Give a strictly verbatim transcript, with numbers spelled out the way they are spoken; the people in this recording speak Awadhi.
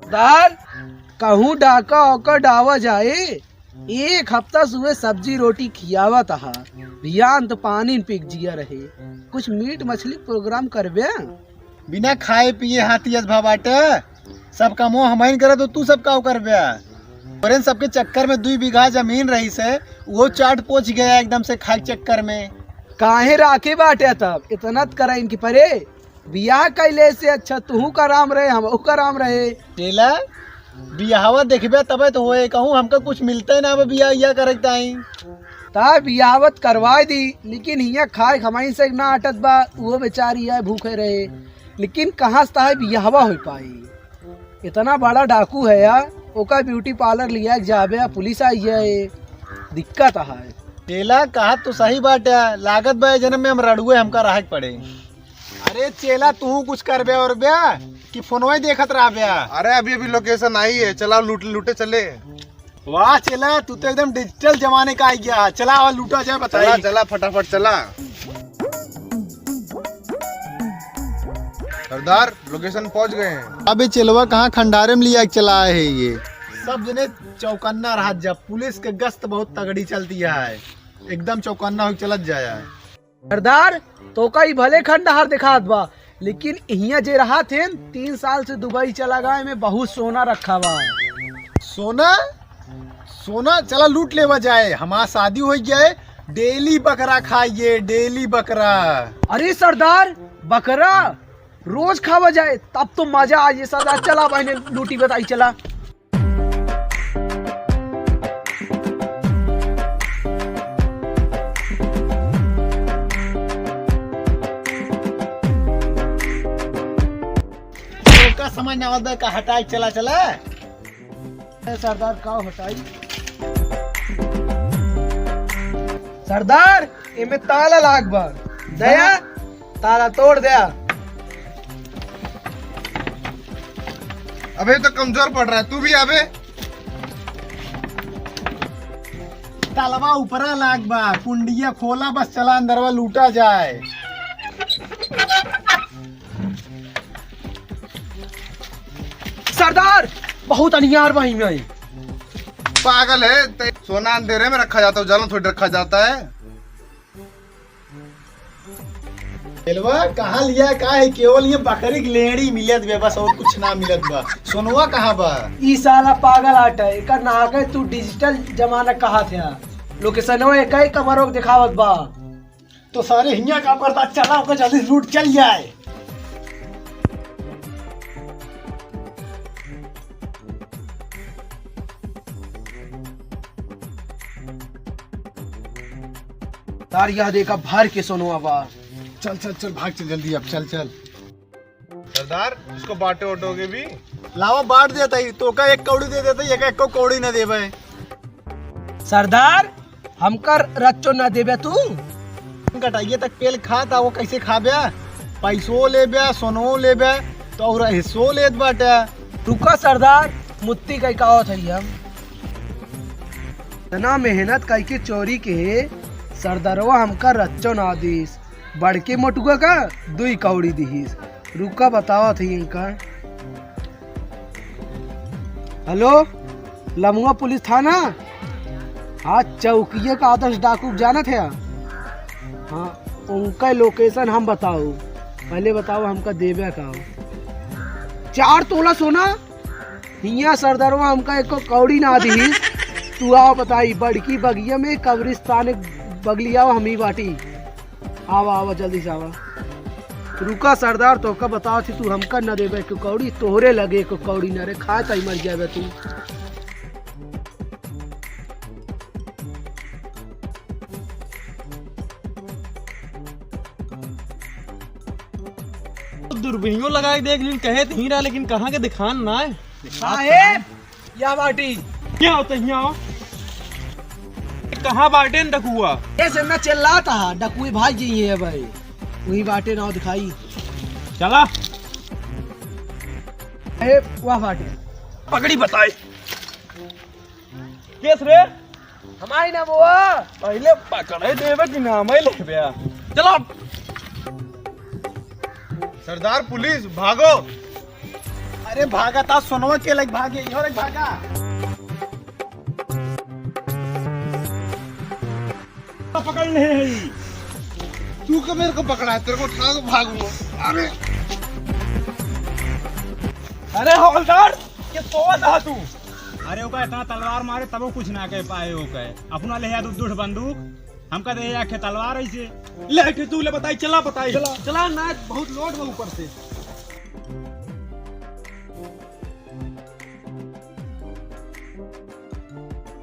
दार, कहूँ डाका ओकर डावा जाए, एक हफ्ता सुबह सब्जी रोटी खियावत हा, बिहान तो पानी न पी के जिया रहे। कुछ मीट मछली प्रोग्राम करबे? बिना खाए पिए हाथी अस भा बाटे, सब कामो हमइन करत हो, तू सब काव करबे? तोरेन सबके चक्कर में दुई बीघा जमीन रही से, वो चाट पोच गया एकदम से खाए के चक्कर में। काहे राखे बाटे तब? इतना त करा इनकी परे। बियाह कैले से अच्छा तुहू का राम रहे, हमहू का राम रहे। चेला, बियाहवा देखबे तबे तो होए, कहूँ हमका कुछ मिलते ना बा बियाह इया करे के ताई। ता बियाहवत करवाए दी, लेकिन हियाँ खाए खमाई से ना अटत बा, उहो बेचारी है भूखे रहे। लेकिन कहाँ से ताई बियाहवा हो पाई? इतना बड़ा डाकू है यार, ओका ब्यूटी पार्लर लिया के जाबे, पुलिस आई है, दिक्कत है। चेला, कहा तो सही बात है, लागत बा ए जन्म में हम रड़ुए हमका रहे के पड़े। अरे चेला, तू कुछ करबे और बे कि फोनवा ही देखत रहबे? अरे अभी अभी लोकेशन आई है, चला लूट लूटे चले। वाह चेला, तू तो एकदम डिजिटल जमाने का आ गया। चला और लूटा जाए, बताई। चला, चला, फटाफट चला। सरदार, लोकेशन पहुंच गए हैं। अबे चेलवा कहाँ खंडारे में लिया के चला है ये? सब जने चौकन्ना रहत जा, पुलिस के गश्त बहुत तगड़ी चलती है, एकदम चौकन्ना होके चलत जाया है। सरदार, तोका ई भले खंडहर देखात बा, लेकिन इहाँ जे रहत हैं, तीन साल से दुबई चला गए में बहुत सोना रखा बा। सोना? सोना? चला लूट लेवा जाए, हमार शादी हो गया है, डेली बकरा खाइए, डेली बकरा। अरे सरदार, बकरा रोज खावा जाए, तब तो मजा आ जाए सरदार। चला बहने लूटी बताई, चला। तोका समझ ना आवत बा का, हटाई, चला, चला। ए सरदार, का हटाई? सरदार, एमे ताला लाग बा। दया, ताला तोड़ दया। अबे तो कमजोर पड़ रहा है, तू भी अबे। तालवा ऊपरा लाग बा, कुंडिया खोला, बस चला अंदरवा लूटा जाए। सरदार, बहुत अनियार बा इमे। पागल है, ते सोना अंधेरे में रखा जाता है, उजाला में थोड़ी रखा जाता है। चेलवा, कहाँ लिया, का है? केवल ये बकरी की लेड़ी मिलत बे बस, और कुछ ना मिलत बा। सोनवा कहाँ बा? ई साला पागल आटा है, एकर ना के तू डिजिटल जमाना कहा थे। लोकेशनवा एक ही कमरों के दिखावत बा। तो सारे हियाँ का करता, चला ओकर जल्दी से लूट चल जाए। तार यह देखा भर के सोनवा बा। चल, चल, चल, भाग चल जल्दी अब, चल, चल। सरदार, इसको बांटे ओटोगे भी? लावा बांट देता ही, तोका एक कौड़ी दे देता ही, एका एको कौड़ी ना देबे। सरदार, हमका रच्चो ना देबे तू? कटाइए तक पेल खाता, वो कैसे खाबे? पैसो लेबे, सोनो लेबे, तो और हिस्सो लेत बाटे। रुका सरदार, मुत्ती कई का होत है हम। इतना मेहनत कई के चोरी के, सरदारवा हमका रच्चो ना दिस। बड़के मोटुआ का दुई कौड़ी दिहिस। रुका बतावत ही इनका। हेलो, लमुआ पुलिस थाना? हाँ, चौकिया का आदर्श डाकू जानत है? हाँ, उनका लोकेशन हम बताऊ। पहले बताओ हमका देबे का? चार तोला सोना? हियाँ सरदारवा हमका एको कौड़ी ना दिहिस। तू आओ बताई, बड़की बगिया में कब्रिस्तान बगलिया हम ही बाटी। आवा, आवा, जल्दी से आवा। रुका सरदार, तोहका बतावत ही, तू हमका न देबे एको कौड़ी, तोहरे लगे एको कौड़ी न रे, खाए ताई मर जाबे तू। दूरबीनियो लगा के देख लीन, कहे त ही रहा, लेकिन कहाँ के दिखान ना है। साहेब, या बाटी। क्या होता है, यहाँ आओ। कहाँ बाटे न डकुआ? ऐसे न चिल्लाता है, डकुए भाग जाइए भाई। वही बाटे ना दिखाई। चला। ए, वाह बाटे। पकड़ी बताए। केस रे? हमारी ना बुआ। पहले पकड़े देवे कि नाम ही लेबे। चलो। सरदार पुलिस, भागो। अरे भागा ता सोनवा के लग भागे, इहो लग भागा। पकड़ ले है। तू कब मेरे को पकड़ा है? तेरे को उठा के भागूंगा। अरे। अरे हवलदार, ये सोवा था तू। अरे ओका इतना तलवार मारे तबो कुछ ना कह पाए ओके। अपना ले दू दुठ बंदूक, हमका दे आखे तलवार ऐसे। ले के तू ले बताई, चला बताई। चला। चला ना, बहुत लोड बा ऊपर से।